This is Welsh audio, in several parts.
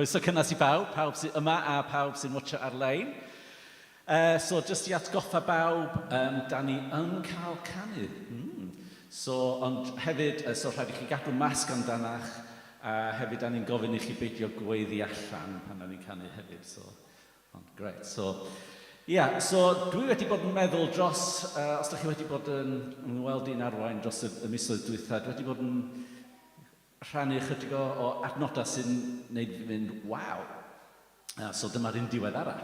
Croeso cynnes i bawb, pawb sydd yma a pawb sy'n watcho ar-lein. So, jyst i atgoffa bawb, da ni yn cael canu. So, ond hefyd, so rhaid i chi gadw masg amdanach, a hefyd da ni'n gofyn i chi beidio gweiddi allan pan da ni'n canu hefyd. So, Ond grêt. So, ia, so dwi wedi bod yn meddwl dros, os da chi wedi bod yn ngweld i'n arwain dros y, y misoedd dwytha, dwi wedi bod yn rhannu ychydig o, o adnodau sy'n neud fi fynd, waw! So dyma'r un diweddara.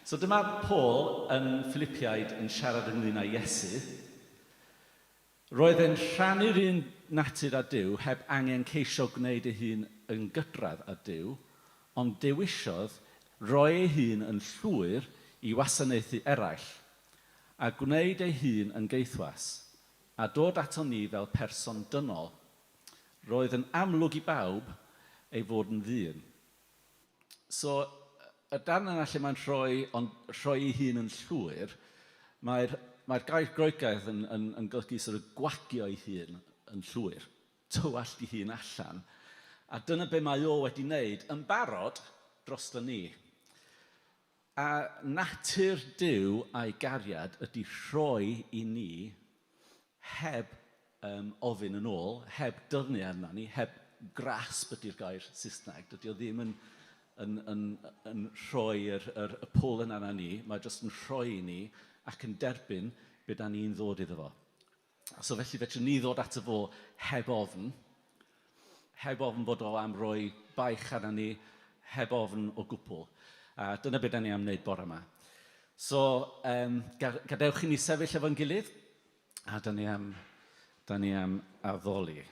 So dyma Paul yn Philipiaid yn siarad ynglyn â Iesu. Roedd e'n rhannu'r un natur â Duw heb angen ceisio gwneud ei hun yn gydradd â Duw, ond dewisiodd roi ei hun yn llwyr i wasanaethu eraill, a gwneud ei hun yn gaethwas, a dod aton ni fel person dynol. Roedd yn amlwg i bawb ei fod yn ddyn. So, y darn yna lle mae'n rhoi, ond rhoi ei hun yn llwyr, mae'r mae gair Groegaidd yn, yn, yn golygu sort of gwagio ei hun yn llwyr, tywallt ei hun allan. A dyna be mae o wedi wneud yn barod drosto ni. A natur Duw a'i gariad ydy rhoi i ni heb um, ofyn yn ôl, heb dyrnu arna ni, heb grasp ydy'r gair Saesneg. Dydy o ddim yn, yn, yn, yn rhoi yr, yr, y pwl yna arna ni, mae jyst yn rhoi i ni ac yn derbyn be da ni'n ddod iddo fo. So felly fedrwn ni ddod ato fo heb ofn, heb ofn bod o am roi baich arna ni, heb ofn o gwbl. A dyna beth da ni am wneud bore yma. So, gadewch i ni sefyll efo'n gilydd, a da ni am, da ni am addoli.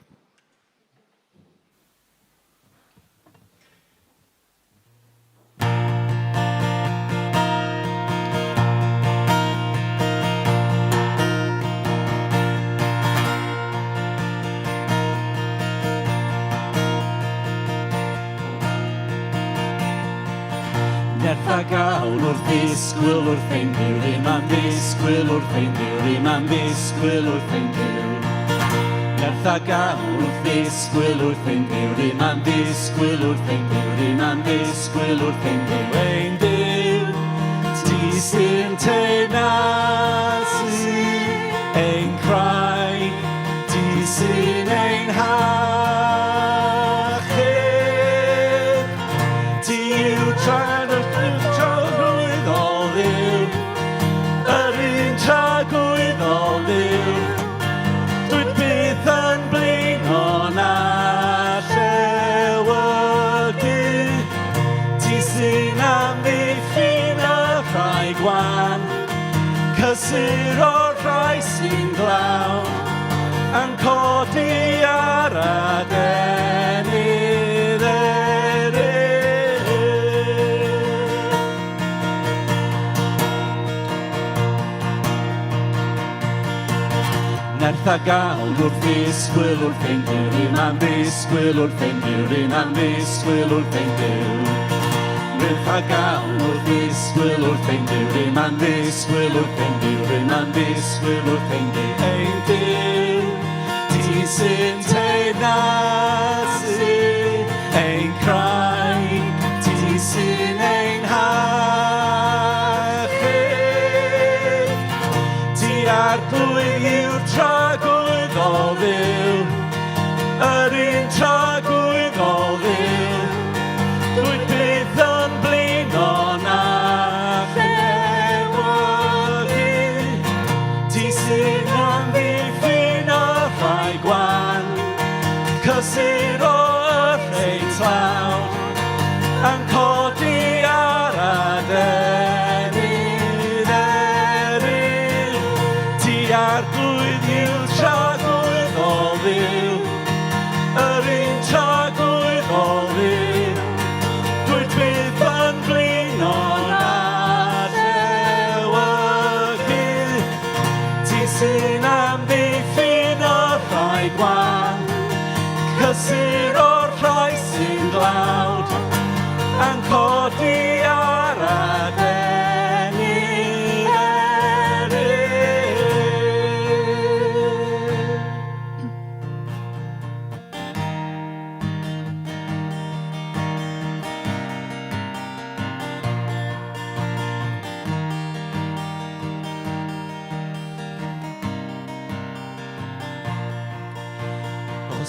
Nerth a gawn wrth ddisgwyl wrth ein Duw, rym am ddisgwyl wrth ein Duw, rym am ddisgwyl wrth ein Duw. Nerth a gawn wrth ddisgwyl wrth ein Duw, rym am ddisgwyl wrth ein Duw, rym am ddisgwyl wrth ein Duw, ein Duw, ti sy'n teyrnasu ein craig, ti sy'n ein hachub. Ti yw tragwyddol Dduw, yr un tragwyddol Dduw. Dwyt byth yn blino na llewygu. Ti sy'n amddiffyn y rhai gwan, cysuro'r rhai sy'n dlawd, a'n codi ar adenydd eryr. Nerth a gawn wrth ddisgwyl wrth ein Duw, rŷm am ddisgwyl wrth ein Duw, rŷm am ddisgwyl wrth ein Duw. Nerth a gawn wrth ddisgwyl wrth ein Duw, rŷm am ddisgwyl wrth ein Duw, rŷm am ddisgwyl wrth ein Duw. Ein Duw, ti sy'n teyrnasu ein craig, ti sy'n ein hachub. Ti Arglwydd yw'r tragwyddol Dduw, yr un tragwyddol Dduw. Dwyt byth yn blino na llewygu. Ti sy'n amddiffyn y rhai gwan, cysuro y rhei tlawd, a'n codi ar adenydd eryr. Ti Arglwydd yw'r tragwyddol Dduw, yr un tragwyddol Dduw. Dwyt byth yn blino na llewygu. Ti sy'n amddiffyn y rhai gwan, cysuro'r rhai sy'n dlawd, a'n codi ar adenydd eryr.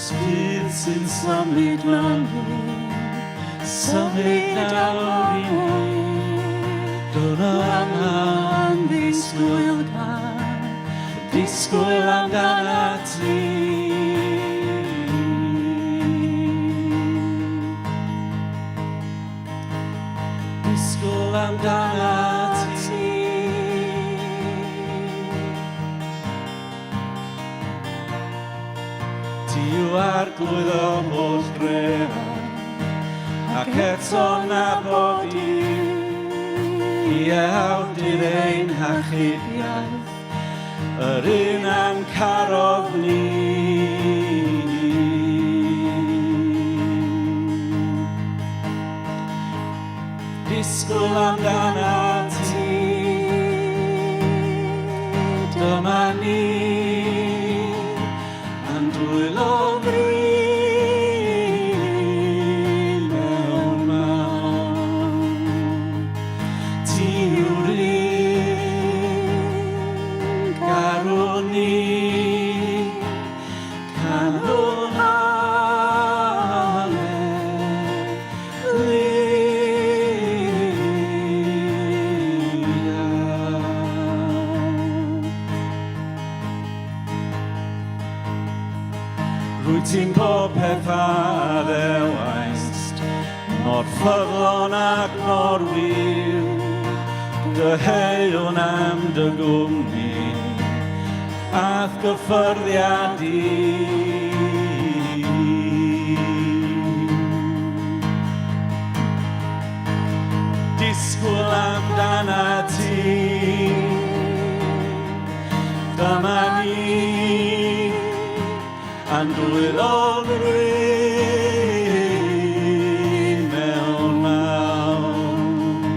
Os bydd sy'n symud fyny, symud nawr i ni. Dyna yma'n ddisgwylgar, disgwyl amdanat ti. Disgwyl amdanat ti. Ti yw arglwydd o holl gread, ac eto nabod i. Ie, awdur ein hachubiaeth, yr un a'n carodd ni. Disgwyl amdanat ti. Dyma ni, a'n dwylo brin mewn mawn. Ti yw'r un garwn ni. Canwn haleluia. Rwyt ti'n popeth a ddewaist, mor ffyddlon ac mor wir, dyheuwn am dy gwmni, a'th gyffyrddiad di. Disgwyl amdanat ti. Dyma ni, a'n dwylo'n rhydd mewn mawn.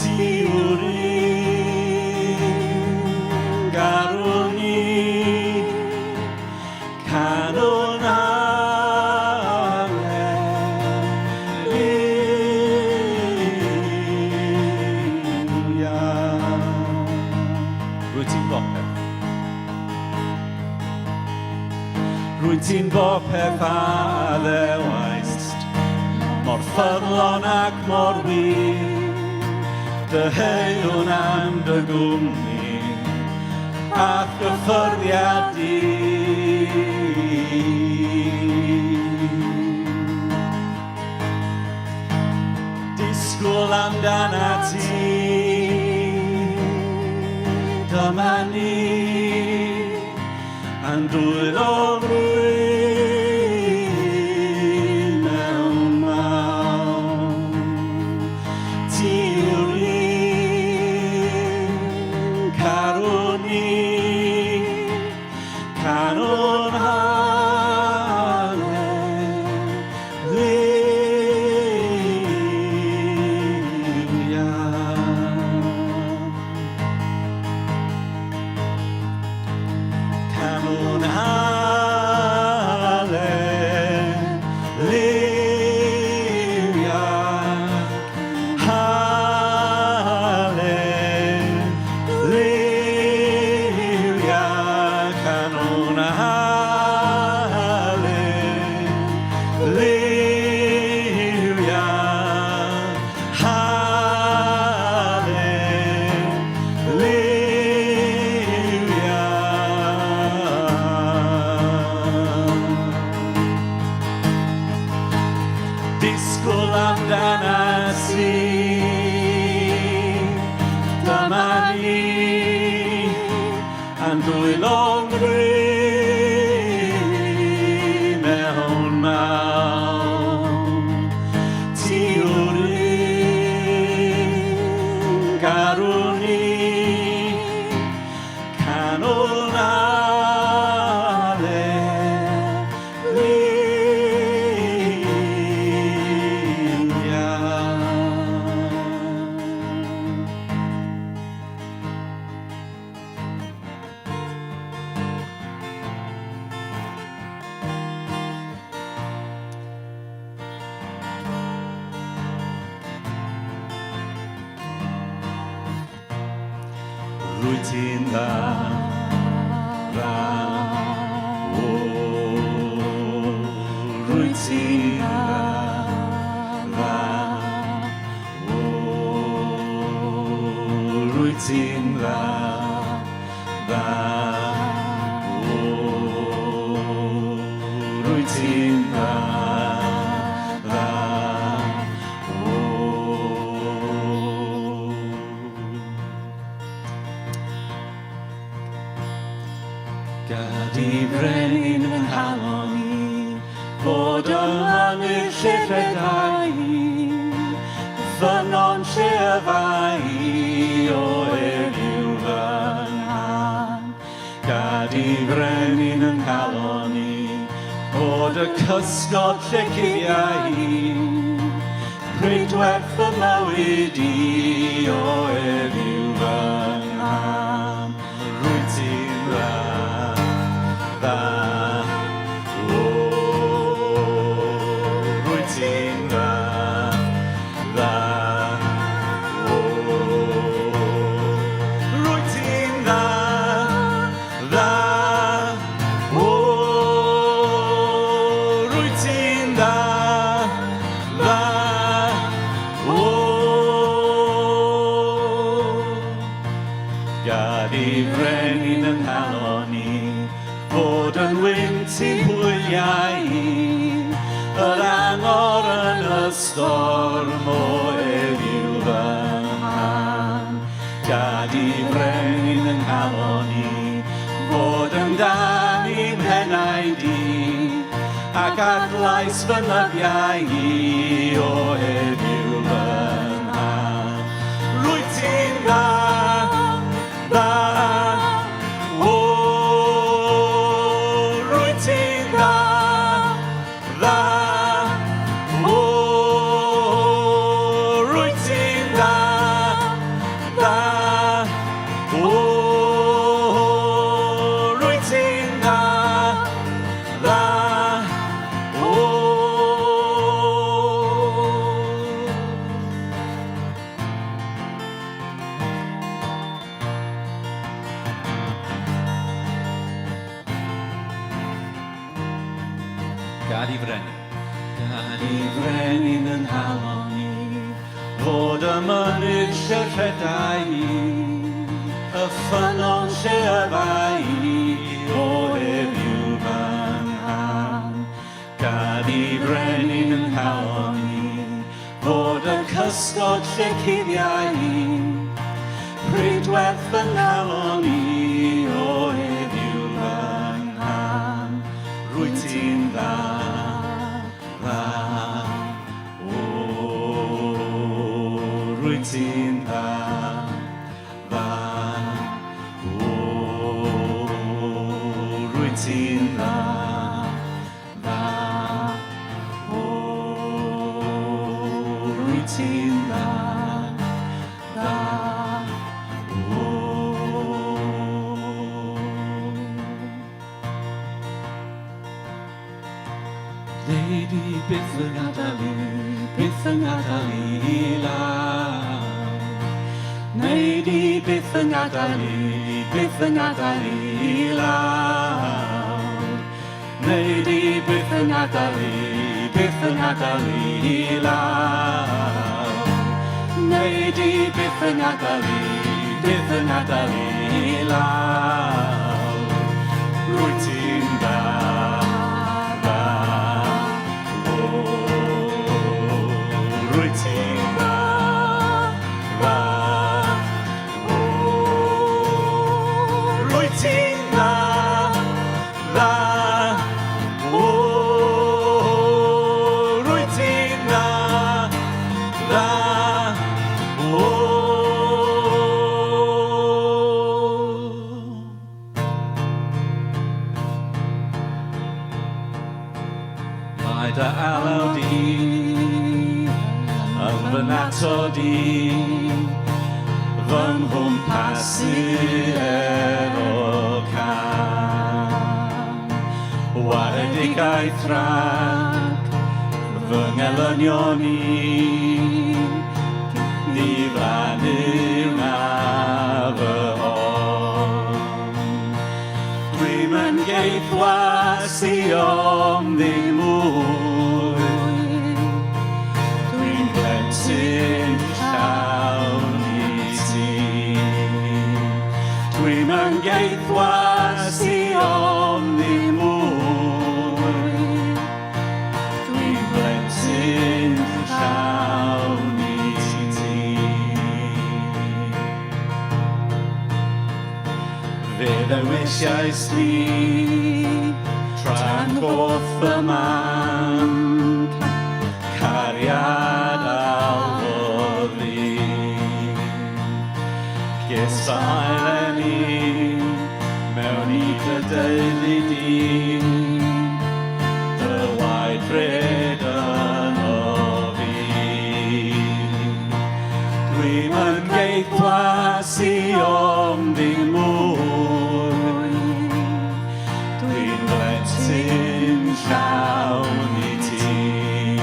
Ti yw'r un garwn ni, canwn haleluia. Rwyt ti'n bopeth. Rwyt ti'n bopeth a ddewaist, mor ffyddlon ac mor wir, dyheuwn am dy gwmni, a'th gyffyrddiad di. Disgwyl amdanat ti, dyma ni, a'n dwylo'n rhydd mewn mawn. Ti yw'r un carwn ni, canwn haleluia. Canwn haleluia, haleluia, canwn haleluia, haleluia. Disgwyl amdanat ti, dyma ni, a'n dwylo'n rhydd mewn mawn. Ti yw'r un garwn ni, canwn haleluia. Rwyt ti'n dda, dda, o. rwyt ti'n dda, dda. O, rwyt ti'n dda, dda. O. Gad i frenin fy nghalon i fod y mynydd lle rhedai i, ffynnon lle yfai i, o ef yw fy nghan. Gad i frenin yng nghalon i fod y cysgod lle cuddiai i, pridwerth fy mywyd i, o ef yw fy nghan. Rwyt ti'n dda, dda, o, rwyt ti'n dda, dda, o, rwyt ti'n dda, dda, o, rwyt ti'n dda, dda, o. Gad i frenin yng nghalon i fod yn wynt i'n hwyliau i, yr angor yn y storm o ef yw fy nghan. Gad i frenin yng nghalon i fod yn dan i'm henaid i, ac adlais fy nyddiau i, o ef yw fy nghan. Rwyt ti'n dda, dda, o, rwyt ti'n dda, dda, o, rwyt ti'n dda, dda, o, rwyt ti'n dda, dda, o. Gad i frenin. Gad i frenin yng nghalon i fod y mynydd lle rhedai i, y ffynnon lle yfai i, o ef yw fy nghan. Gad i frenin yng nghalon i fod y cysgod lle cuddiai i, pridwerth fy nghalon i, o ef yw fy nghan. Rwyt ti'n dda, dda, o, rwyt ti'n dda, dda, o, rwyt ti'n dda, dda, o, rwyt ti'n dda, dda, o. Nei di byth fy ngadael i, byth fy ngadael i lawr. Nei di byth fy ngadael i, byth fy ngadael i lawr. Nei di byth fy ngadael i, byth fy ngadael i lawr. Nei di byth fy ngadael i, byth fy ngadael i lawr. Rwyt ti'n dda, dda, o, rwyt ti'n dda, dda, o, rwyt ti'n dda, dda, o, rwyt ti'n dda, dda, o. Mae dy alaw di yn fy natod i, fy nghwmpasu efo cân. Waredigaeth rhag fy ngelynion i, diflannu wna fy ofn. Dwi'm yn gaethwas i ofn ddim mwy. Dwi'n blentyn llawn i ti. yn geithwas i ofn ddim mwy. Dwi'n blentyn llawn i ti. Fe ddewisiais fi tra'n hoff fy mam, cariad alwodd fi. Ges fy aileni mewn i dy deulu di, dy waed rhed yno fi. Dwi'm yn geithwas i ofn ddim mwy, dwi'n blentyn llawn i ti.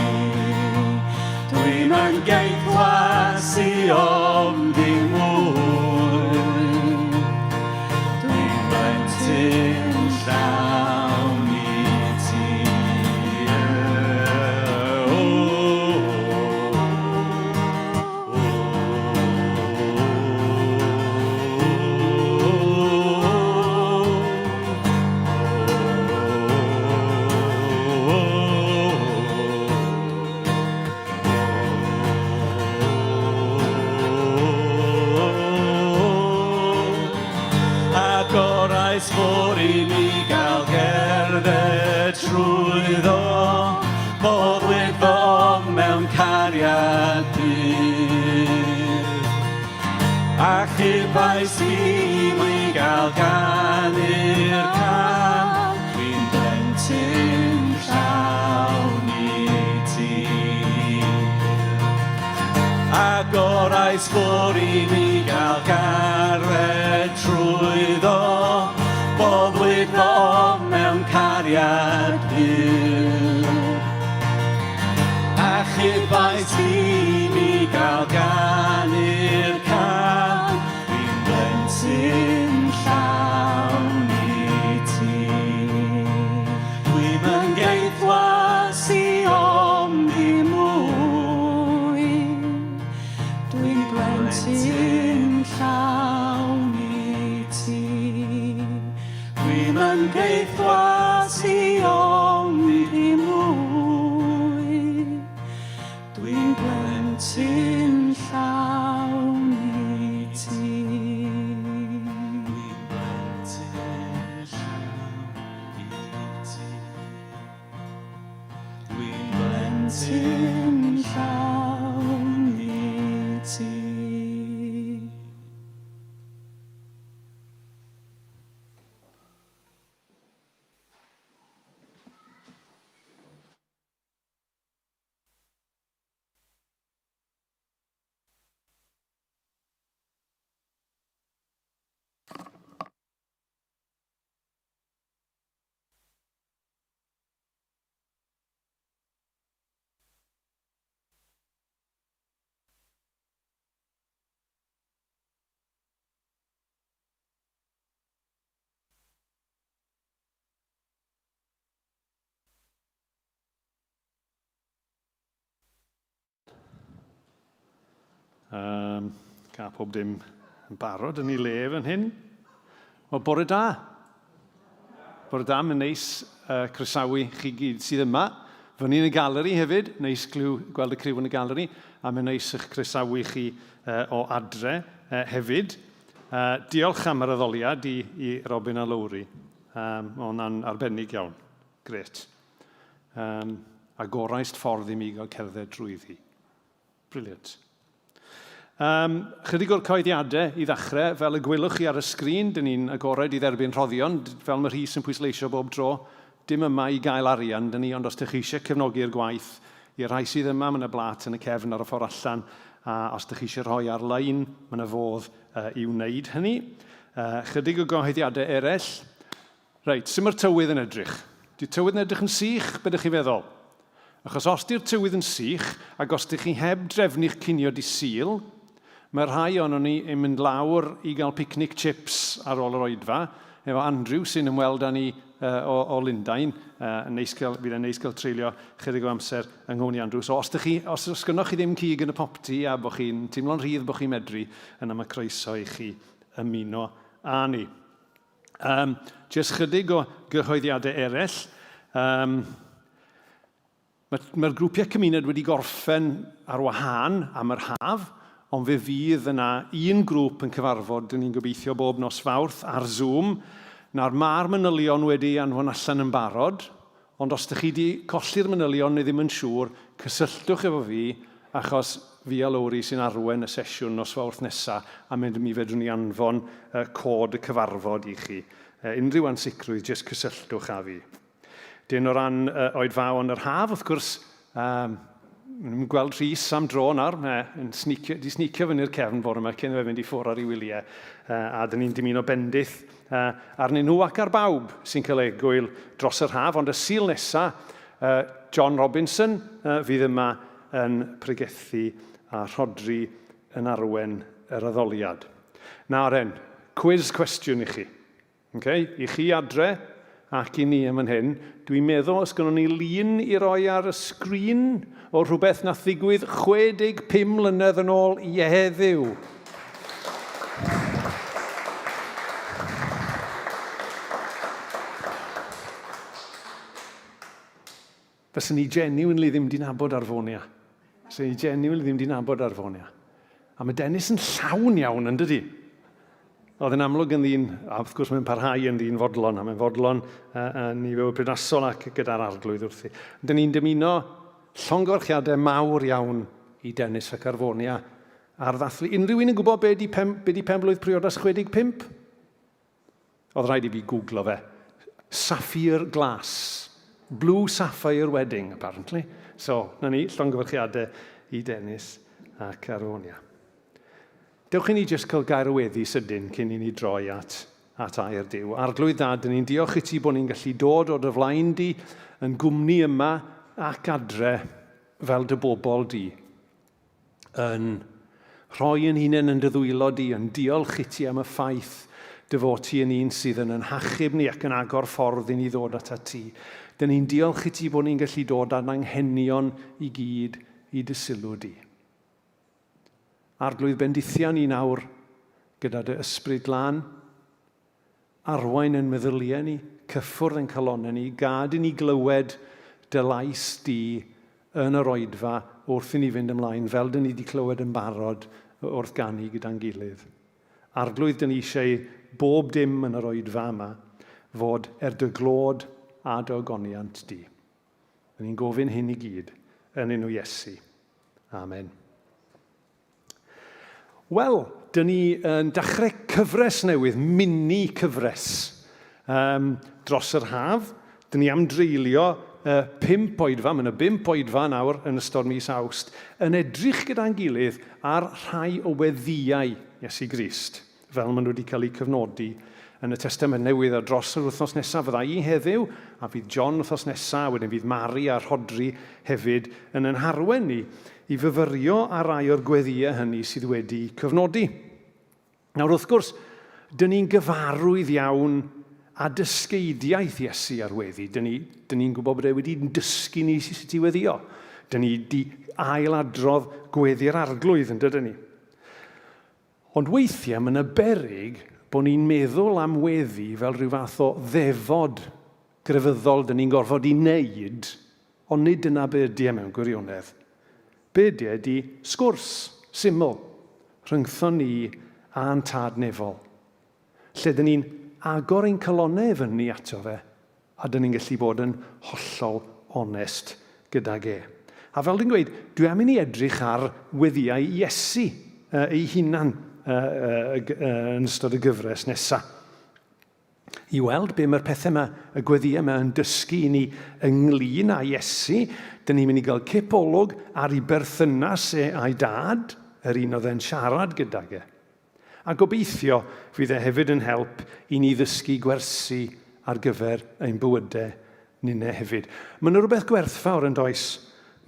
Dwi'm yn geithwas i ofn ddim mwy, dwi'n blentyn llawn i ti. Agorais fôr i mi gael gerdded trwyddo, boddwyd fy ofn mewn cariad pur. Achubais fi i mi gael ganu'r cân, dwi'n blentyn llawn i ti. Agorais fôr i mi gael gerdded trwyddo, boddwyd fy ofn mewn cariad pur. Achubais fi i mi gael ganu'r cân, dwi'n blentyn llawn i ti. Dwi'm yn geithwas i ofn ddim mwy, dwi'n blentyn llawn i ti. Dwi'm yn geithwas i ofn ddim mwy, dwi'n blentyn llawn i ti. Dwi'n blentyn llawn i ti. Dwi'n blentyn llawn i ti. Um, cael pob dim yn barod yn ei le fan hyn. Wel, bore da. Bore da, mae'n neis uh, croesawu chi gyd sydd yma. Fyny yn y galeri hefyd, neis glyw, gweld y criw yn y galeri, a mae'n neis eich croesawu chi uh, o adre uh, hefyd. Uh, diolch am yr addoliad i, i Robin a Lowri. Um, mae hwnna'n arbennig iawn. Gret. Um, agoraist ffordd i mi gael cerdded drwyddi. Brilliant. Um, chydig o'r coediadau i ddechrau, fel y gwelwch chi ar y sgrin, dyn ni'n agored i dderbyn rhoddion, fel mae Rhys yn pwysleisio bob tro, dim yma i gael arian, dyn ni, ond os ydych chi eisiau cefnogi'r gwaith, i'r rhai sydd yma, mae yna blat yn y cefn ar y ffordd allan, a os ydych chi eisiau rhoi ar-lein, mae yna fodd uh, i wneud hynny. Uh, chydig o gyhoeddiadau eraill. Reit, sut mae'r tywydd yn edrych? Di tywydd yn edrych yn sych? Be ydych chi feddwl? Achos os di'r tywydd yn sych, ac os dych chi heb drefnu'ch cinio di Sul, mae rhai ohonon ni yn mynd lawr i gael picnic chips ar ôl yr oedfa, efo Andrew sy'n ymweld â ni uh, o, o Lundain. Uh, neis cael, fydd e'n neis cael treulio chydig o amser yng nghwmni Andrew. So os, chi, os, os gynnoch chi ddim cig yn y popty a bod chi'n teimlo'n rhydd bod chi'n medru, yna mae croeso i chi ymuno â ni. Um, Jyst chydig o gyhoeddiadau eraill. Um, Mae'r mae grwpiau cymuned wedi gorffen ar wahân am yr haf, ond fe fydd yna un grŵp yn cyfarfod, dyn ni'n gobeithio bob nos Fawrth ar Zoom. Nawr, mae'r manylion wedi anfon allan yn barod, ond os ydych chi wedi colli'r manylion neu ddim yn siŵr, cysylltwch efo fi, achos fi a Lowri sy'n arwen y sesiwn nos Fawrth nesa, a mynd mi fedrwn ni anfon uh, cod y cyfarfod i chi. Uh, unrhyw ansicrwydd, jyst cysylltwch â fi. Dyn o ran uh, oedfaon yr haf, wrth gwrs, um, yn gweld Rhys am dro nawr, yn sneacio, di sneacio fyny'r cefn bore yma cyn fe fynd i ffwrdd ar ei wyliau, uh, a dyn ni'n dymuno bendith uh, arnyn nhw ac ar bawb sy'n cael eu gwyl dros yr haf, ond y Sul nesa, uh, John Robinson uh, fydd yma yn pregethu a Rhodri yn arwen yr addoliad. Nawr en, cwiz cwestiwn i chi. Ok, i chi adre ac i ni yn fan hyn, dwi'n meddwl os gynnon ni lun i roi ar y sgrin o rhywbeth nath ddigwydd 65 mlynedd yn ôl i heddiw. Fyswn i genuinely ddim 'di nabod Arfonia. Fyswn i genuinely ddim 'di nabod Arfonia. A mae Dennis yn llawn iawn, yn dydi? Oedd yn amlwg yn ddyn, a wrth gwrs mae'n parhau yn ddyn fodlon, a mae'n fodlon uh, yn ei fywyd prydasol ac gyda'r arglwydd wrthi. Dyn ni'n dymuno llongyfarchiadau mawr iawn i Dennis ac Arfonia ar ddathlu. Unrhyw un yn gwybod be di, pen, be di penblwydd priodas 65? Oedd rhaid i fi googlo fe. Sapphire glass. Blue sapphire wedding, apparently. So, na ni, llongyfarchiadau i Dennis ac Aronia. Dewch i ni jyst cael gair o weddi sydyn cyn i ni droi at, at air Duw. Arglwydd Dad, dyn ni'n diolch i ti bod ni'n gallu dod o dy flaen di yn gwmni yma ac adre fel dy bobl di. yn rhoi yn hunain yn dy ddwylo di, yn diolch i ti am y ffaith dy fod ti yn un sydd yn yn hachub ni ac yn agor ffordd i ni ddod ata ti. Dyn ni'n diolch i ti bod ni'n gallu dod â'n anghenion i gyd i dy sylw di. Arglwydd bendithia ni nawr gyda dy ysbryd glân, Arwain ein meddyliau ni, cyffwrdd ein calonnau ni, gad i ni glywed dy lais di yn yr oedfa wrth i ni fynd ymlaen, fel dyn ni wedi clywed yn barod wrth ganu gyda'n gilydd. Arglwydd, dyn ni eisiau bob dim yn yr oedfa yma fod er dy glod a dy ogoniant di. Dyn ni'n gofyn hyn i gyd yn enw Iesu. Amen. Wel, dyn ni yn dechrau cyfres newydd, mini cyfres, um, dros yr haf. Dyn ni am dreulio uh, pump oedfa, mae yna bump oedfa nawr yn ystod mis Awst, yn edrych gyda'n gilydd ar rhai o weddïau Iesu Grist. fel maen nhw wedi cael eu cyfnodi yn y Testament Newydd, a dros yr wythnos nesaf fydda i heddiw, a fydd John wythnos nesaf, a wedyn fydd Mari a Rhodri hefyd yn yn harwen ni i fyfyrio ar rai o'r gweddïau hynny sydd wedi cyfnodi. Nawr wrth gwrs, dyn ni'n gyfarwydd iawn â dysgeidiaeth Iesu ar weddi. Dyn ni'n ni, ni gwybod bod e wedi dysgu ni sut i weddio. Dyn ni wedi ailadrodd gweddi'r arglwydd yn dydyn ni. Ond weithiau mae yna beryg bod ni'n meddwl am weddi fel rhyw fath o ddefod grefyddol dyn ni'n gorfod i wneud, ond nid dyna be ydy e mewn gwirionedd. Be ydy e ydy sgwrs syml rhyngthon ni a'n Tad Nefol, lle dyn ni'n agor ein calonnau i fyny ato fe A dyn ni'n gallu bod yn hollol onest gydag e. A fel dwi'n gweud, dwi am i ni edrych ar weddïau Iesu ei hunan yn ystod y gyfres nesaf. I weld be mae'r pethau yma, y gweddïau yma yn dysgu i ni ynglyn â Iesu, dyn ni'n mynd i gael cip olwg ar ei berthynas e a'i dad, yr un oedd e'n siarad gydag e. A gobeithio fydd e hefyd yn help i ni ddysgu gwersi ar gyfer ein bywydau ninne hefyd. Mae yna rhywbeth gwerthfawr yn does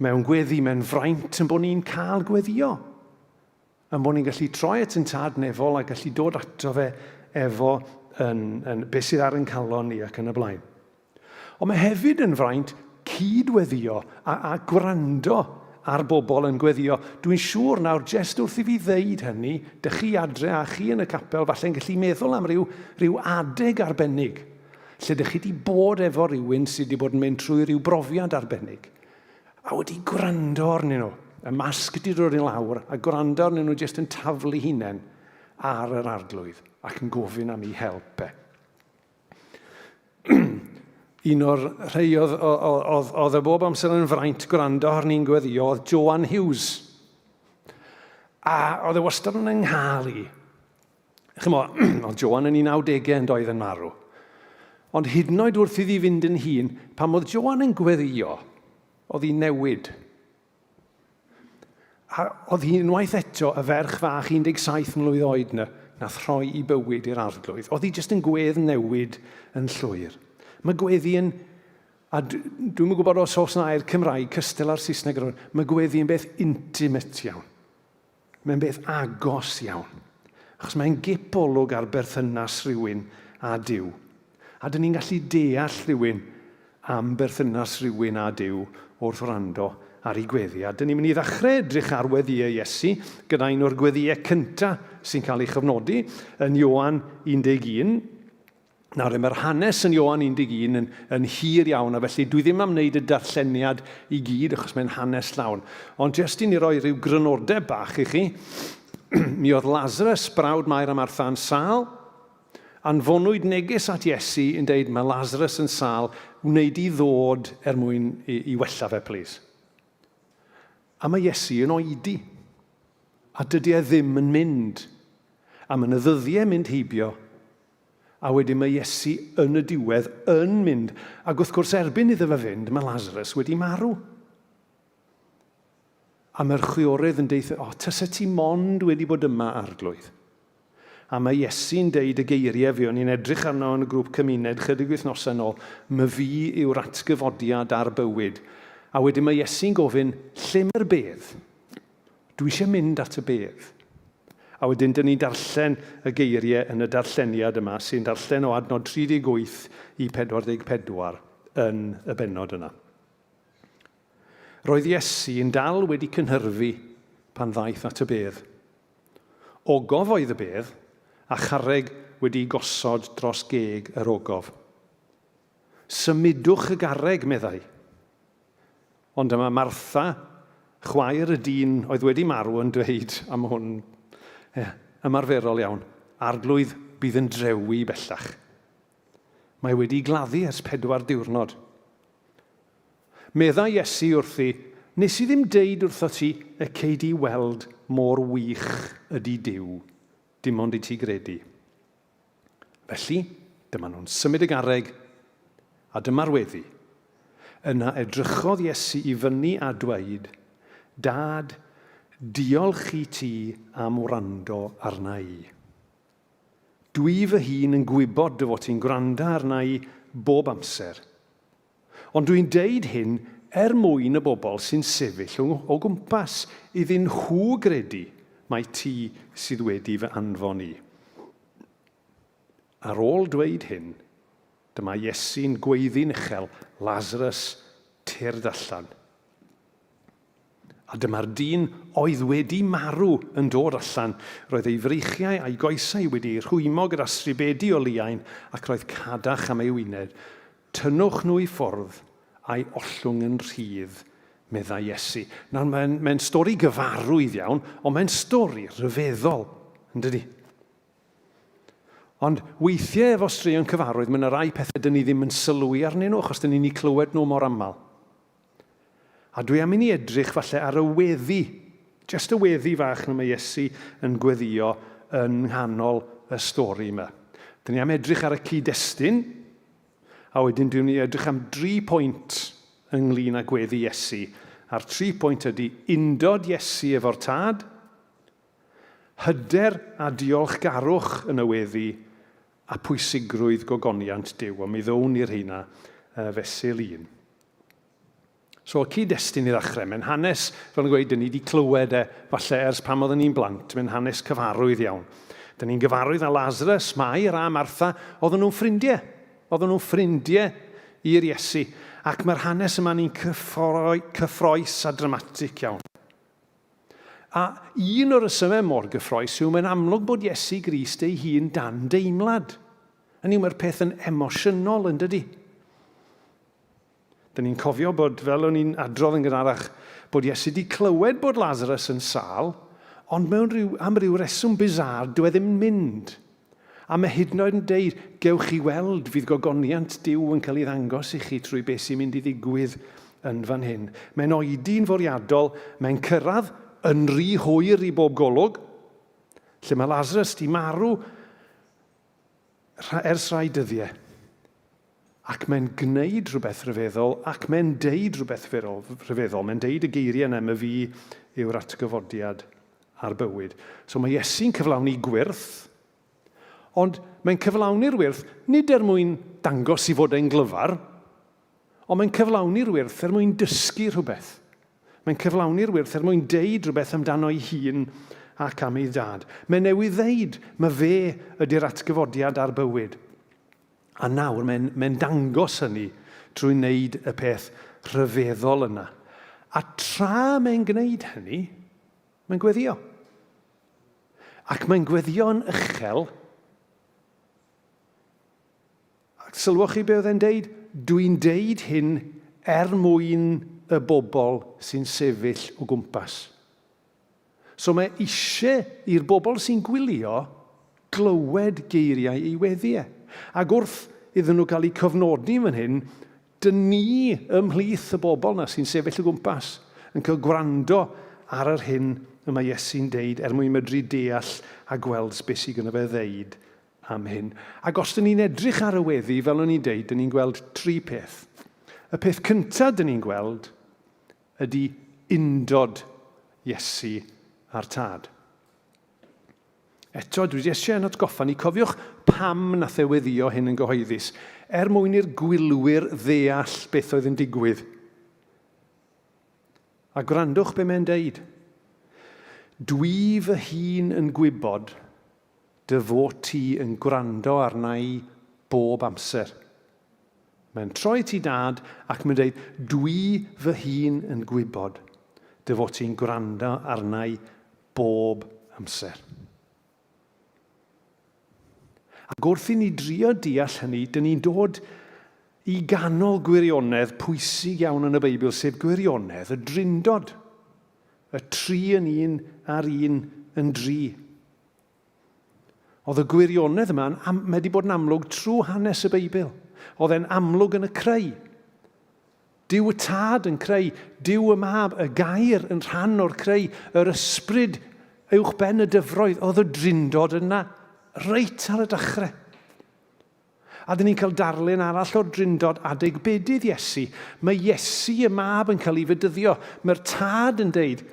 mewn gweddi, mae'n fraint yn bod ni'n cael gweddio. Yn bod ni'n gallu troi at yn tad nefol a gallu dod ato fe efo yn, yn beth sydd ar yn calon ni ac yn y blaen. Ond mae hefyd yn fraint cyd-weddio a, a gwrando ar bobl yn gweddio. Dwi'n siŵr nawr, jest wrth i fi ddeud hynny, dych chi adre a chi yn y capel falle'n gallu meddwl am ryw, ryw adeg arbennig lle dych chi wedi bod efo rhywun sydd wedi bod yn mynd trwy ryw brofiad arbennig a wedi gwrando arnyn nhw. Y masg wedi dod i lawr a gwrando arnyn nhw jyst yn taflu hunain ar yr arglwydd ac yn gofyn am ei help e. Un o'r rhai oedd, oedd, oedd y bob amser yn fraint gwrando arni'n gweddio oedd Joan Hughes. A oedd e wastad yn ynghael i. Chymod, oedd Joan yn ei 90au yn doedd yn marw. Ond hyd yn oed wrth iddi fynd yn hun, pan oedd Joan yn gweddio, oedd hi'n newid. A oedd hi unwaith eto y ferch fach 17 mlwydd oed yna, nath rhoi i bywyd i'r arglwydd. Oedd hi jyst yn gwedd newid yn llwyr. Mae gweddi yn, a dwi'm yn gwybod os oes yna air Cymraeg cystal â'r Saesneg, mae gweddi yn beth intimate iawn. Mae'n beth agos iawn, achos mae'n gip olwg ar berthynas rhywun â Duw. A dyn ni'n gallu deall rhywun am berthynas rhywun â Duw wrth wrando ar ei gweddi. A dyn ni'n mynd i ddechrau edrych ar weddïau Iesu gyda un o'r gweddïau cyntaf sy'n cael ei chyfnodi yn Ioan 11. Nawr, mae'r hanes yn Ioan 11 yn, yn hir iawn, a felly dwi ddim am wneud y darlleniad i gyd, achos mae'n hanes llawn. Ond jyst i ni roi rhyw grynodeb bach i chi, mi oedd Lazarus, brawd Mair a Martha, yn sâl. Anfonwyd neges at Iesu yn deud, mae Lazarus yn sâl, wneud i ddod er mwyn i, i wella fe, plîs. A mae Iesu yn oedi. A dydy e ddim yn mynd. A mae yna ddyddiau mynd heibio, A wedyn mae Iesu yn y diwedd yn mynd. Ac wrth gwrs erbyn iddo fe fynd, mae Lazarus wedi marw. A mae'r chwiorydd yn deud, o, tysa ti mond wedi bod yma, arglwydd. A mae Iesu'n deud y geiriau fi, o'n i'n edrych arno yn y grŵp cymuned chydig wythnosau nôl, my fi yw'r atgyfodiad a'r bywyd. A wedyn mae Iesu'n gofyn, lle mae'r bedd? Dwi eisiau mynd at y bedd. A wedyn dyn ni'n darllen y geiriau yn y darlleniad yma, sy'n darllen o adnod 38 i 44 yn y bennod yna. Roedd Iesu yn dal wedi cynhyrfu pan ddaeth at y bedd. Ogof oedd y bedd, a charreg wedi'i gosod dros geg yr ogof. Symudwch y garreg, meddai. Ond dyma Martha, chwaer y dyn oedd wedi marw, yn dweud am hwn, ie, ymarferol iawn, Arglwydd, bydd yn drewi bellach. Mae wedi gladdu ers pedwar diwrnod. Meddai Iesu wrthi, Nes i ddim deud wrtho ti y cei di weld mor wych ydy Duw, dim ond i ti gredu. Felly, dyma nhw'n symud y garreg, a dyma'r weddi. Yna edrychodd Iesu i fyny a dweud, Dad, diolch i ti am wrando arna i. Dwi fy hun yn gwybod dy fod ti'n gwrando arna i bob amser. Ond dwi'n deud hyn er mwyn y bobl sy'n sefyll o gwmpas, iddyn nhw gredu mai ti sydd wedi fy anfon i. Ar ôl dweud hyn, dyma Iesu'n gweiddi'n uchel, Lazarus, tyrd allan. A dyma'r dyn oedd wedi marw yn dod allan. Roedd ei freichiau a'i goesau wedi eu rhwymo gyda stribedi o liain, ac roedd cadach am ei wyneb. Tynnwch nhw i ffwrdd, a'i ollwng yn rhydd, meddai Iesu. Nawr, mae'n mae stori gyfarwydd iawn, ond mae'n stori ryfeddol, yn dydi? Ond weithiau efo straeon cyfarwydd, mae yna rai pethau dyn ni ddim yn sylwi arnyn nhw, achos dyn ni'n eu clywed nhw mor aml. A dwi am i ni edrych falle ar y weddi, jyst y weddi fach na mae Iesu yn gweddio yn nghanol y stori yma. Dyn ni am edrych ar y cyd-destun, a wedyn dwi'n ni edrych am dri pwynt ynglyn â gweddi Iesu. A'r tri pwynt ydy undod Iesu efo'r Tad, hyder a diolchgarwch yn y weddi, a pwysigrwydd gogoniant Duw. A mi ddown ni'r rheina fesul un. So, y cyd-destun i ddechrau, mae'n hanes, fel yn gweud, dyn ni wedi clywed e, falle ers pam oedden ni'n blant, mae'n hanes cyfarwydd iawn. Dyn ni'n gyfarwydd â Lazarus, Mair a Martha, oedden nhw'n ffrindiau. Oedden nhw'n ffrindiau i'r Iesu, ac mae'r hanes yma'n un cyffroes a dramatic iawn. A un o'r rhesymau mor gyffroes yw mae'n amlwg bod Iesu Grist ei hun dan deimlad. Hynny yw, mae'r peth yn emosiynol, yn dydy? Dyn ni'n cofio bod, fel o'n i'n adrodd yn gynharach, bod Iesu wedi clywed bod Lazarus yn sâl, ond mewn rhyw, am ryw reswm bizarre, dyw e ddim yn mynd. A mae hyd yn oed yn deud, gewch chi weld, fydd gogoniant Duw yn cael ei ddangos i chi trwy beth sy'n mynd i ddigwydd yn fan hyn. Mae'n oedi'n fwriadol, mae'n cyrraedd yn rhy hwyr i bob golwg, lle mae Lazarus di marw ers rhai dyddiau. Ac mae'n gwneud rhywbeth rhyfeddol, ac mae'n deud rhywbeth rhyfeddol. Mae'n deud y geiriau yna, my fi yw'r atgyfodiad a'r bywyd. So mae Iesu'n cyflawni gwyrth, ond mae'n cyflawni'r wyrth nid er mwyn dangos i fod e'n glyfar, ond mae'n cyflawni'r wyrth er mwyn dysgu rhywbeth. Mae'n cyflawni'r wyrth er mwyn deud rhywbeth amdano'i hun ac am ei dad. Mae newydd ddeud, mae fe ydy'r atgyfodiad a'r bywyd. A nawr mae'n mae dangos hynny trwy wneud y peth rhyfeddol yna. A tra mae'n gwneud hynny, mae'n gweddio. Ac mae'n gweddio'n uchel. Ac sylwch chi be oedd e'n deud? Dwi'n deud hyn er mwyn y bobl sy'n sefyll o gwmpas. So mae eisiau i'r bobl sy'n gwylio glywed geiriau ei weddi e. Ac wrth iddyn nhw gael eu cofnodi fan hyn, dyn ni ymhlith y bobl na sy'n sefyll o gwmpas yn cael gwrando ar yr hyn y mae Iesu'n deud er mwyn medru deall a gweld beth sydd gyda fe ddeud am hyn. Ac os dyn ni'n edrych ar y weddi, fel o'n i'n deud, dyn ni'n gweld tri peth. Y peth cyntaf dyn ni'n gweld ydy undod Iesu a'r Tad. Eto, dwi eisiau yn atgoffa ni, cofiwch pam nath e weddio hyn yn gyhoeddus, er mwyn i'r gwylwyr ddeall beth oedd yn digwydd. A gwrandwch be mae'n deud. Dwi fy hun yn gwybod dy fod ti yn gwrando arna i bob amser. Mae'n troi at ei dad ac mae'n dweud, Dwi fy hun yn gwybod dy fod ti'n gwrando arna i bob amser. Ac wrth i ni drio deall hynny, dyn ni'n dod i ganol gwirionedd pwysig iawn yn y Beibl, sef gwirionedd y Drindod. Y tri yn un a'r un yn dri. Oedd y gwirionedd yma, mae wedi bod yn amlwg trwy hanes y Beibl. Oedd e'n amlwg yn y creu. Duw y Tad yn creu, Duw y Mab, y Gair yn rhan o'r creu, yr Ysbryd uwch ben y dyfroedd. Oedd y drindod yna reit ar y dechrau. A dyn ni'n cael darlun arall o'r drindod adeg bedydd Iesu. Mae Iesu y Mab yn cael ei fedyddio. Mae'r Tad yn deud,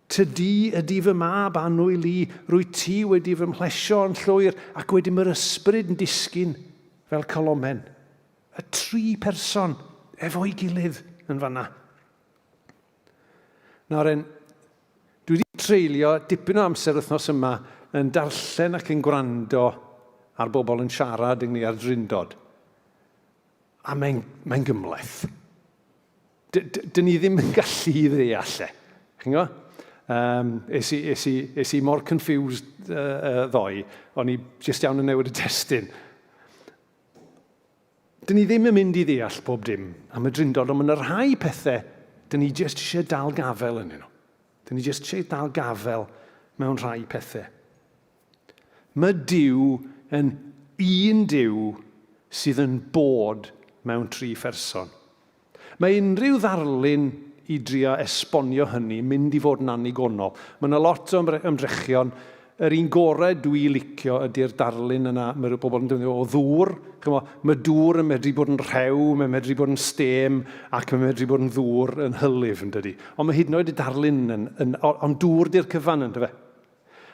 Tydi ydi fy mab annwyl i, rwyt ti wedi fy mhlesio yn llwyr, ac wedyn mae'r ysbryd yn disgyn fel colomen. Y tri person efo'i gilydd yn fanna. Nawr en, dwi wedi treulio dipyn o amser wythnos yma yn darllen ac yn gwrando ar bobl yn siarad ynglyn â'r Drindod. A mae'n mae gymhleth. Dyn ni ddim yn gallu i ddeall e. Chi'n gwybod? Um, es, i, es, i, es i mor confused ddoe, o'n i jyst iawn yn newid y testun. Dyn ni ddim yn mynd i ddeall pob dim am y Drindod, ond mae yna rhai pethau dyn ni jyst eisiau dal gafel yn nhw. Dyn ni jyst eisiau dal gafel mewn rhai pethau. Mae Duw yn un Duw sydd yn bod mewn tri pherson. Mae unrhyw ddarlun i drio esbonio hynny mynd i fod yn annigonol. Mae yna lot o ymdrechion. Yr un gorau dwi licio ydy'r darlun yna, mae bobl yn defnyddio o ddŵr. Chymod, mae dŵr yn medru bod yn rhew, mae'n medru bod yn stêm, ac mae'n medru bod yn ddŵr yn hylif, yn dydy. Ond mae hyd yn oed y darlun yn, yn, ond dŵr di'r cyfan, yn dyfe?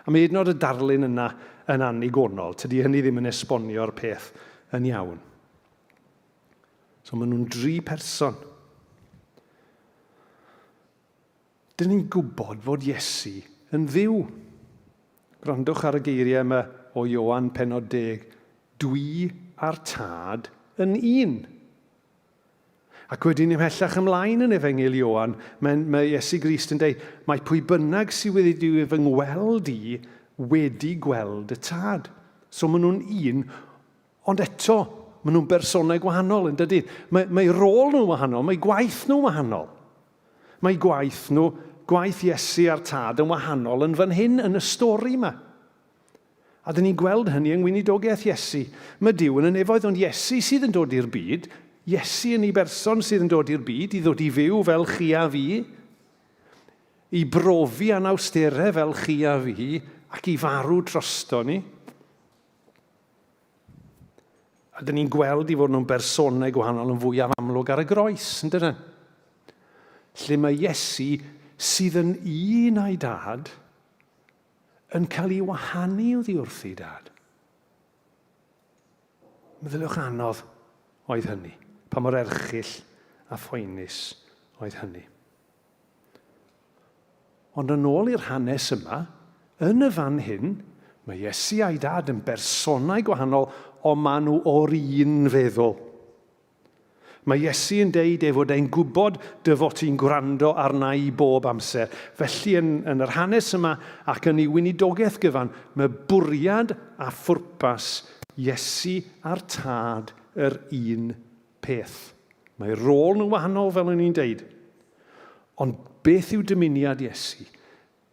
A mae hyd yn oed y darlun yna yn annigonol. Tydi hynny ddim yn esbonio'r peth yn iawn. So maen nhw'n dri person. Dyn ni'n gwybod fod Iesu yn ddiw. Gwrandwch ar y geiriau yma o Ioan penod deg. Dwi a'r Tad yn un. Ac wedyn ymhellach ymlaen yn Efengyl Ioan, mae, mae Iesu Grist yn dweud, mae pwy bynnag sydd wedi fy ngweld i wedi gweld y Tad. So maen nhw'n un, ond eto, maen nhw'n bersonau gwahanol, yn dydyn? Mae, mae rôl nhw'n wahanol, mae gwaith nhw'n wahanol. Mae gwaith nhw, gwaith Iesu a'r Tad yn wahanol yn fan hyn, yn y stori yma. A dyn ni'n gweld hynny yng ngweinidogaeth Iesu. Mae Duw yn y nefoedd, ond Iesu sydd yn dod i'r byd, Iesu yn ei berson sydd yn dod i'r byd i ddod i fyw fel chi a fi, i brofi anawsterau fel chi a fi, ac i farw drosto ni. A dyn ni'n gweld i fod nhw'n bersonau gwahanol yn fwyaf amlwg ar y groes, yn dydyn? Lle mae Iesu sydd yn un a'i dad, yn cael ei wahanu oddi wrth ei dad. Meddyliwch anodd oedd hynny, pa mor erchyll a phoenus oedd hynny. Ond yn ôl i'r hanes yma, yn y fan hyn, mae Iesu a'i dad yn bersonau gwahanol, ond maen nhw o'r un feddwl. Mae Iesu yn deud ei fod e'n gwybod dy fod ti'n gwrando arna i bob amser. Felly yn, yn yr hanes yma ac yn ei weinidogaeth gyfan, mae bwriad a phwrpas Iesu a'r Tad yr un peth. Mae rôl nhw'n wahanol, fel o'n i'n deud. Ond beth yw dymuniad Iesu?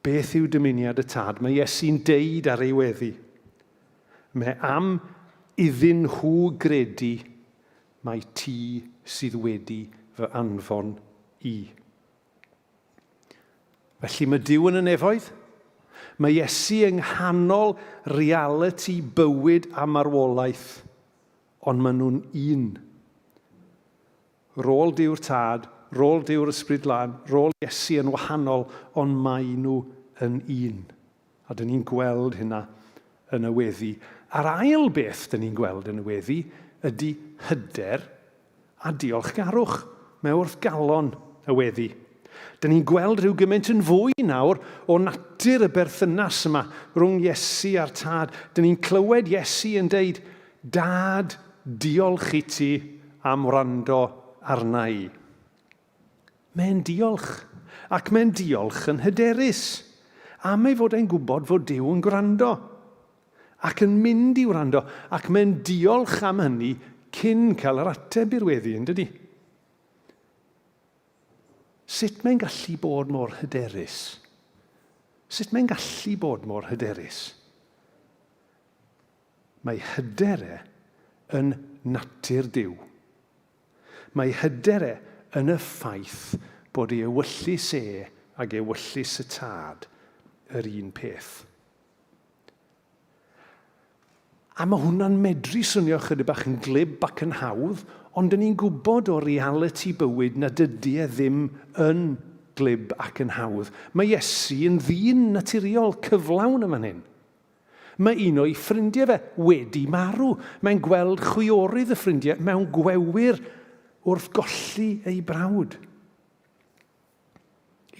Beth yw dymuniad y Tad? Mae Iesu'n deud ar ei weddi. Mae am iddyn nhw gredu mai ti sydd wedi fy anfon i. Felly mae Duw yn y nefoedd. Mae Iesu yng nghanol realiti bywyd a marwolaeth, ond maen nhw'n un. Rôl Duw'r Tad, rôl Duw'r Ysbryd Glân, rôl Iesu yn wahanol, ond maen nhw yn un. A dyn ni'n gweld hynna yn y weddi. A'r ail beth dyn ni'n gweld yn y weddi ydy hyder a diolchgarwch. Mae wrth galon y weddi. Dyn ni'n gweld rhyw gymaint yn fwy nawr o natur y berthynas yma rhwng Iesu a'r Tad. Dyn ni'n clywed Iesu yn deud, Dad, diolch i ti am wrando arna i. Mae'n diolch, ac mae'n diolch yn hyderus, am ei fod e'n gwybod fod Duw yn gwrando, ac yn mynd i wrando, ac mae'n diolch am hynny cyn cael yr ateb i'r weddi, yn dydy? Sut mae'n gallu bod mor hyderus? Sut mae'n gallu bod mor hyderus? Mae hyder e yn natur Duw. Mae hyder e yn y ffaith bod ei ewyllys e ag ewyllys y Tad yr un peth. A mae hwnna'n medru swnio chydig bach yn glib ac yn hawdd, ond dyn ni'n gwybod o realiti bywyd nad ydy e ddim yn glib ac yn hawdd. Mae Iesu yn ddyn naturiol cyflawn yn fan hyn. Mae un o'i ffrindiau fe wedi marw. Mae'n gweld chwiorydd y ffrindiau mewn gwewyr wrth golli ei brawd.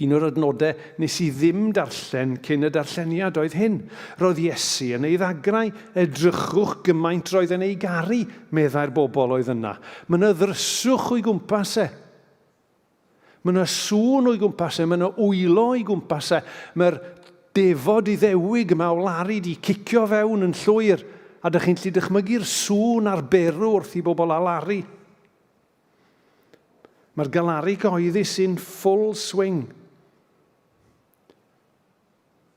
Un o'r adnodau nes i ddim darllen cyn y darlleniad oedd hyn. Roedd Iesu yn ei ddagrau, edrychwch gymaint roedd yn ei garu, meddai'r bobl oedd yna. Mae yna ddryswch o'i gwmpas e. Mae yna sŵn o'i gwmpas e, mae yna wylo o'i gwmpas e. Mae'r defod Iddewig yma o laru di cicio fewn yn llwyr, a dych chi'n gallu dychmygu'r sŵn a'r berw wrth i bobl alaru. Mae'r galaru gyhoeddus in full swing.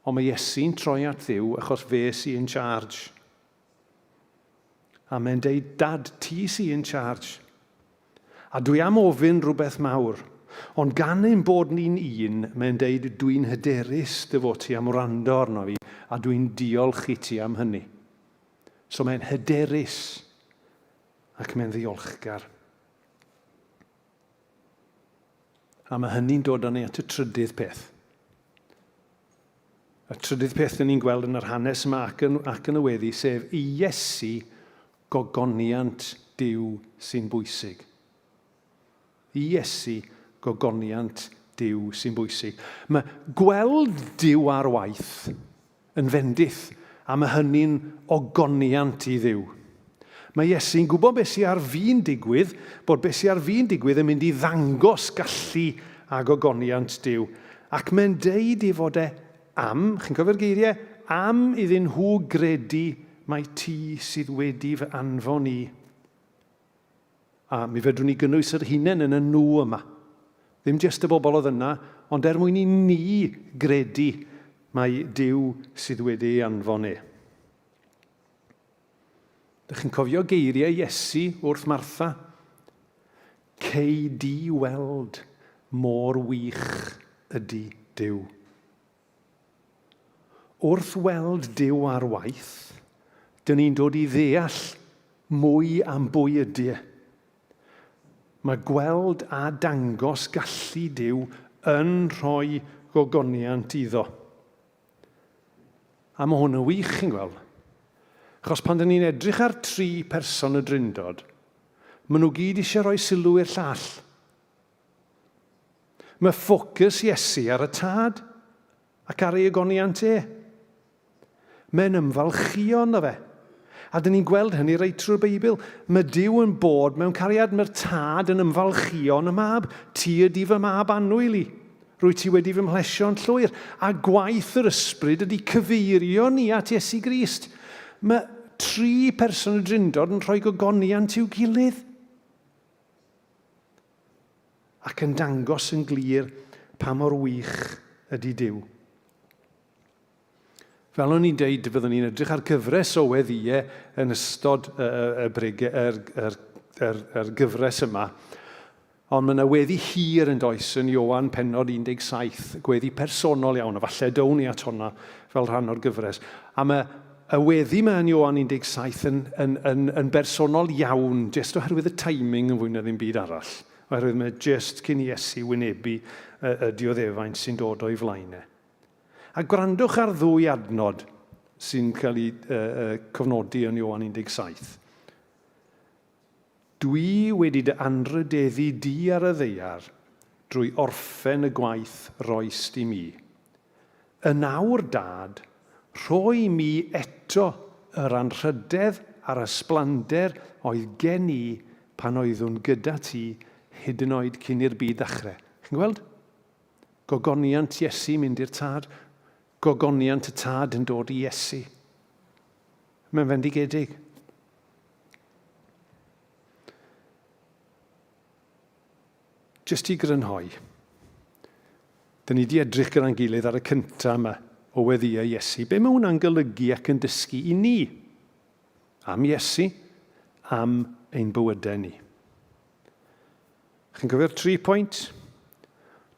Ond mae Iesu'n troi at Dduw achos fe sy'n in charge. A mae'n deud, Dad, ti sy in charge. A dwi am ofyn rhywbeth mawr. Ond gan ein bod ni'n un, mae'n deud, dwi'n hyderus dy fod ti am wrando arno fi, a dwi'n diolch i ti am hynny. So mae'n hyderus ac mae'n ddiolchgar. A mae hynny'n dod â ni at y trydydd peth. Y trydydd peth dyn ni'n gweld yn yr hanes yma ac yn, ac yn y weddi, sef i Iesu gogoniant Duw sy'n bwysig. I Iesu gogoniant Duw sy'n bwysig. Mae gweld Duw ar waith yn fendith, a mae hynny'n ogoniant i Dduw. Mae Iesu'n gwybod beth sy'n ar fin digwydd, bod beth sy'n ar fin digwydd yn mynd i ddangos gallu a gogoniant Duw. Ac mae'n deud ei fod e am, chi'n cofio'r geiriau? Am iddyn nhw gredu mai ti sydd wedi fy anfon i. A mi fedrwn ni gynnwys yr hunain yn y nhw yma. Ddim jyst y bobl oedd yna, ond er mwyn i ni gredu mai Duw sydd wedi ei anfon e. Dych chi'n cofio geiriau Iesu wrth Martha? Cei di weld mor wych ydy Duw. Wrth weld Duw ar waith, dyn ni'n dod i ddeall mwy am bwy ydy e. Mae gweld a dangos gallu Duw yn rhoi gogoniant iddo. A mae hwn yn wych, chi'n gweld. Achos pan dyn ni'n edrych ar tri person y Drindod, maen nhw gyd eisiau rhoi sylw i'r llall. Mae ffocws Iesu ar y Tad ac ar ei ogoniant e. Mae'n ymfalchïo ynddo fe. A dyn ni'n gweld hynny reit trwy'r Beibl. Mae Duw yn bod mewn cariad, mae'r Tad yn ymfalchïo yn y Mab. Ti ydy fy mab annwyl i. Rwyt ti wedi fy mhlesio'n llwyr. A gwaith yr Ysbryd ydy cyfeirio ni at Iesu Grist. Mae tri person y Drindod yn rhoi gogoniant i'w gilydd. Ac yn dangos yn glir pa mor wych ydy Duw. Fel o'n i'n deud, fyddwn ni'n edrych ar gyfres o weddïau yn ystod y, y, y, yr, yr, yr, yr gyfres yma. Ond mae yna weddi hir yn does yn Ioan pennod 17, gweddi personol iawn, a falle down ni at honna fel rhan o'r gyfres. A mae y weddi yma yn Ioan 17 yn, yn, yn, yn bersonol iawn, jyst oherwydd y timing yn fwy na ddim byd arall. Oherwydd mae jyst cyn i Iesu wynebu y, y dioddefaint sy'n dod o'i flaen e. A gwrandwch ar ddwy adnod sy'n cael eu uh, cofnodi yn Ioan 17. Dwi wedi dy anrhydeddu di ar y ddaear drwy orffen y gwaith roist i mi. Yn awr, Dad, rho i mi eto yr anrhydedd a'r ysblander oedd gen i pan oeddwn gyda ti hyd yn oed cyn i'r byd ddechrau. Chi'n gweld? Gogoniant Iesu mynd i'r Tad. Gogoniant y Tad yn dod i Iesu. Mae'n fendigedig. Jyst i grynhoi, dyn ni wedi edrych gyda'n gilydd ar y cyntaf yma o weddïau Iesu. Be mae hwnna'n golygu ac yn dysgu i ni? Am Iesu, am ein bywydau ni. Chi'n cofio'r tri pwynt?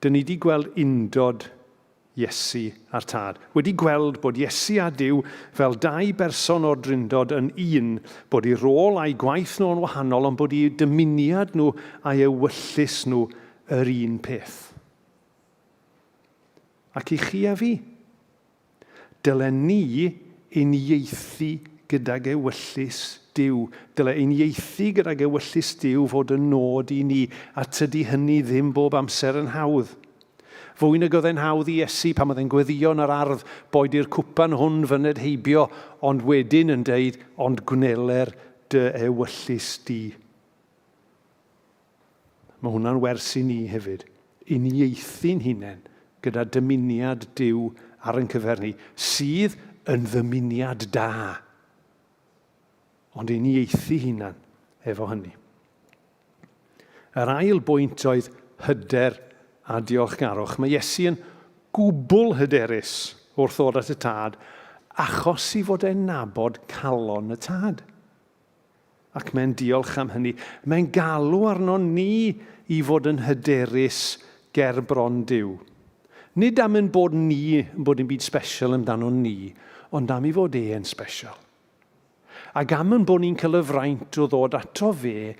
Dyn ni wedi gweld undod Iesu a'r Tad. Wedi gweld bod Iesu a Duw fel dau berson o'r Drindod yn un, bod eu rôl a'u gwaith nhw yn wahanol, ond bod eu dymuniad nhw a'u ewyllys nhw yr un peth. Ac i chi a fi, Dylen ni uniaethu gydag ewyllys Duw. Dyle uniaethu gydag ewyllys Duw fod yn nod i ni, a tydi hynny ddim bob amser yn hawdd. Fwy nag oedd e'n hawdd i Iesu pan oedd e'n gweddïo yn yr ardd, boed i'r cwpan hwn fyned heibio, ond wedyn yn deud, ond gwneler dy ewyllys di. Mae hwnna'n wers i ni hefyd. Uniaethu'n hunain gyda dymuniad Duw ar ein cyfer ni, sydd yn ddymuniad da. Ond uniaethu hunan efo hynny. Yr ail bwynt oedd hyder a diolchgarwch. Mae Iesu yn gwbl hyderus wrth ddod at y Tad, achos i fod e'n nabod calon y Tad. Ac mae'n diolch am hynny. Mae'n galw arnon ni i fod yn hyderus ger bron Duw. Nid am ein bod ni yn bod yn byd special amdanon ni, ond am ei fod e yn special. Ac am ein bod ni'n cael y fraint o ddod ato fe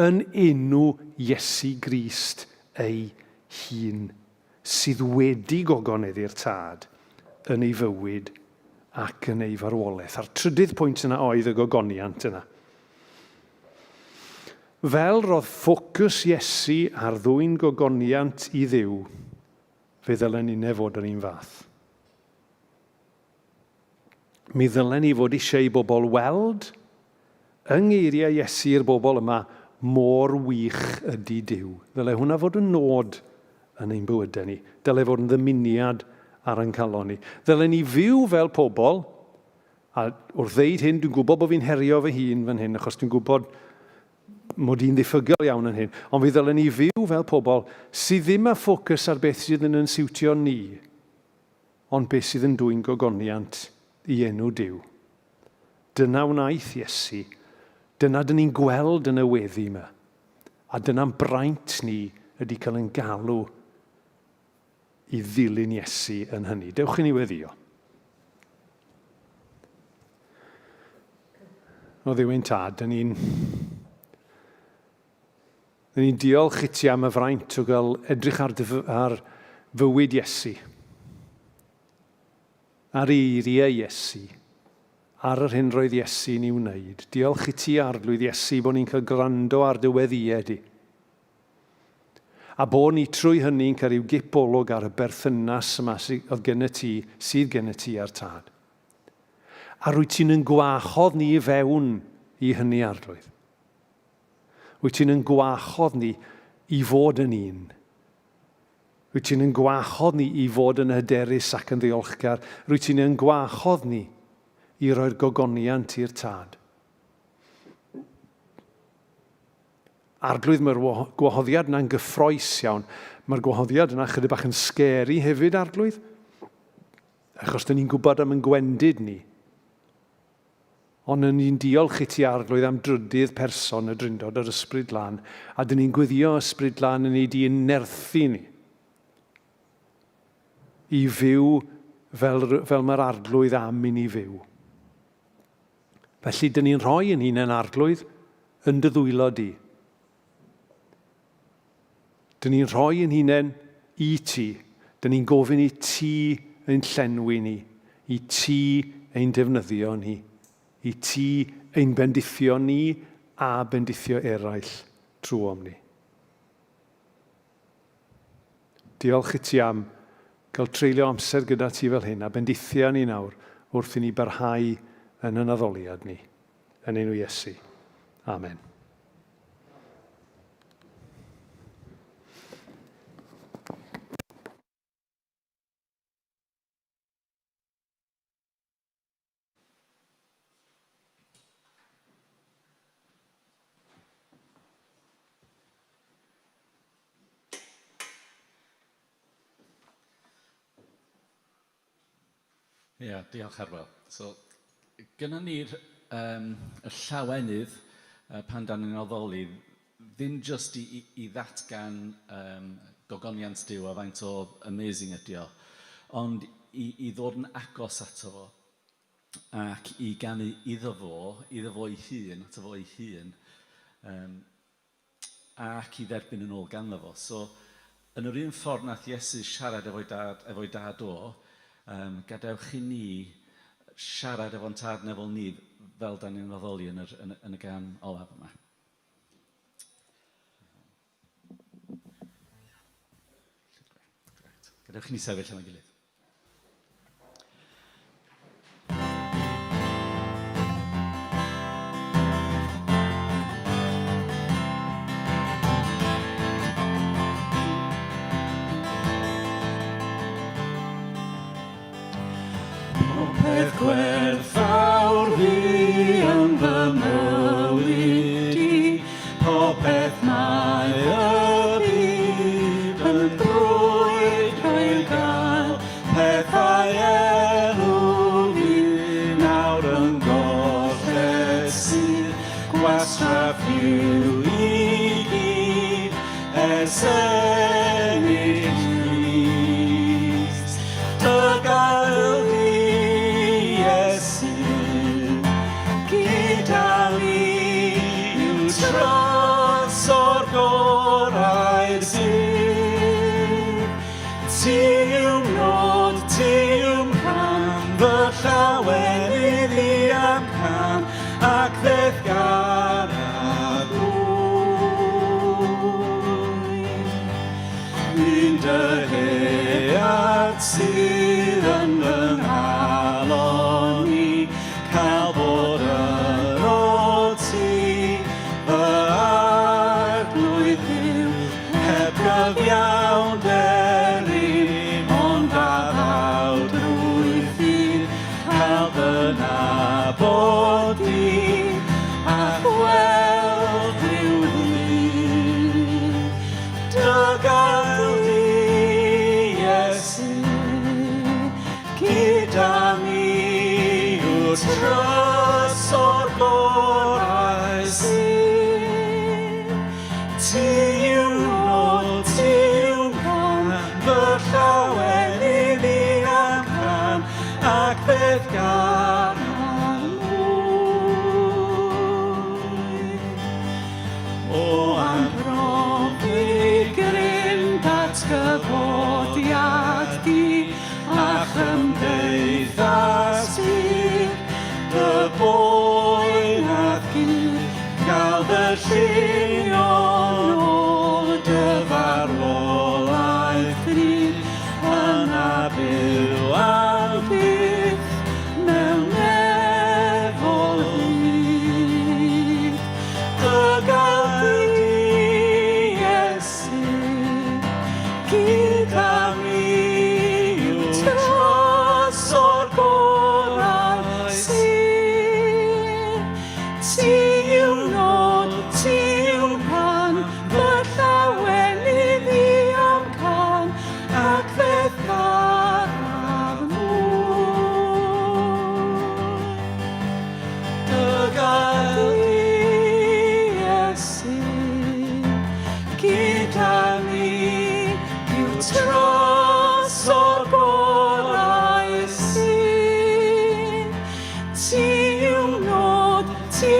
yn enw Iesu Grist ei hun. sydd wedi gogoneddu'r Tad yn ei fywyd ac yn ei farwolaeth. A'r trydydd pwynt yna oedd y gogoniant yna. Fel roedd ffocws Iesu ar ddwyn gogoniant i Dduw, fe ddylen ninne fod yr un fath. Mi ddylen ni fod eisiau i bobl weld Yng ngeiriau Iesu i'r bobl yma, mor wych ydy Duw. Ddylai hwnna fod yn nod yn ein bywydau ni. Dylai fod yn ddymuniad ar ein calon ni. Ddylen ni fyw fel pobl, a wrth ddeud hyn, dwi'n gwybod bod fi'n herio fy hun fan hyn, achos dwi'n gwybod mod i'n ddiffygiol iawn yn hyn, ond fe ddylen ni fyw fel pobl sydd ddim â ffocws ar beth sydd yn yn siwtio ni, ond beth sydd yn dwyn gogoniant i enw Duw. Dyna wnaeth Iesu. Dyna dyn ni'n gweld yn y weddi yma. A dyna'n braint ni ydy cael ein galw i ddilyn Iesu yn hynny. Dewch i ni weddio. O Dduw ein tad, dyn ni'n Dyn ni'n diolch i ti am y fraint o gael edrych ar, dy, ar fywyd Iesu, ar eiriau Iesu, ar yr hyn roedd Iesu'n ei wneud. Diolch i ti, Arglwydd Iesu, bod ni'n cael gwrando ar dy weddïau di. A bod ni trwy hynny'n cael rhyw gip olwg ar y berthynas yma sydd oedd gen y ti, sydd gen y ti a'r tad. A rwyt ti'n yn gwahodd ni i fewn i hynny, Arglwydd. Wyt ti'n yn gwahodd ni i fod yn un. Rwyt ti'n yn gwahodd ni i fod yn hyderus ac yn ddiolchgar. Rwyt ti'n yn gwahodd ni i roi'r gogoniant i'r Tad. Arglwydd, mae'r gwahoddiad yna'n gyffroes iawn. Mae'r gwahoddiad yna chydig bach yn scary hefyd, Arglwydd. Achos dyn ni'n gwybod am yn gwendid ni. Ond yn ni'n diolch i ti, Arglwydd, am drydydd person y Drindod, yr Ysbryd Glân, a dyn ni'n gweddio Ysbryd Glân yn ei di yn nerthu ni i fyw fel, fel mae'r Arglwydd am i ni fyw. Felly, dyn ni'n rhoi yn hunain, Arglwydd, yn dy ddwylo di. Dyn ni'n rhoi yn hunain i ti. Dyn ni'n gofyn i ti ein llenwi ni, i ti ein defnyddio ni, i ti ein bendithio ni a bendithio eraill trwom ni. Diolch i ti am gael treulio amser gyda ti fel hyn a bendithia ni nawr wrth i ni barhau yn yn addoliad ni. Yn enw Iesu. Amen. Ia, yeah, diolch Arwel. So, gyda ni'r um, y llawenydd pan dan ni'n addoli, ddim jyst i, i, i ddatgan um, gogoniant Duw a faint o amazing ydi o, ond i, i ddod yn agos ato fo ac i ganu iddo fo, iddo fo'i hun, ato fo'i hun, um, ac i dderbyn yn ôl ganddo fo. So, yn yr un ffordd nath Iesu siarad efo'i dad, efo'i dad o, um, gadewch i ni siarad efo'n tad nefol ni fel da ni'n addoli yn, yr, yn, yn y gan olaf yma. Gadewch i ni sefyll efo'n gilydd. Popeth gwerthfawr fi yn fy mywyd i, popeth mae y byd yn brwydro i'w gael, pethau elw fi nawr yn golled sydd, gwastraff yw i gyd ers ennill Crist. Dy gael di, Iesu, gyda fi yw trysor gorau'r byd. Ti yw'm nod, ti yw'm rhan, fy llawenydd i a'm can, ac fe'th garaf. llunio nôl dy farwolaeth drud, yna byw am byth mewn nefol hyd. Dy gael di, Iesu, gyda mi yw trysor gorau sydd. Ti yw nod, ti yw rhan, fy llawenydd i amcan, ac fe ddaraf mwy. Dy gael di, Iesu, gyda mi yw trysor gorau sydd. Ti yw nod, ti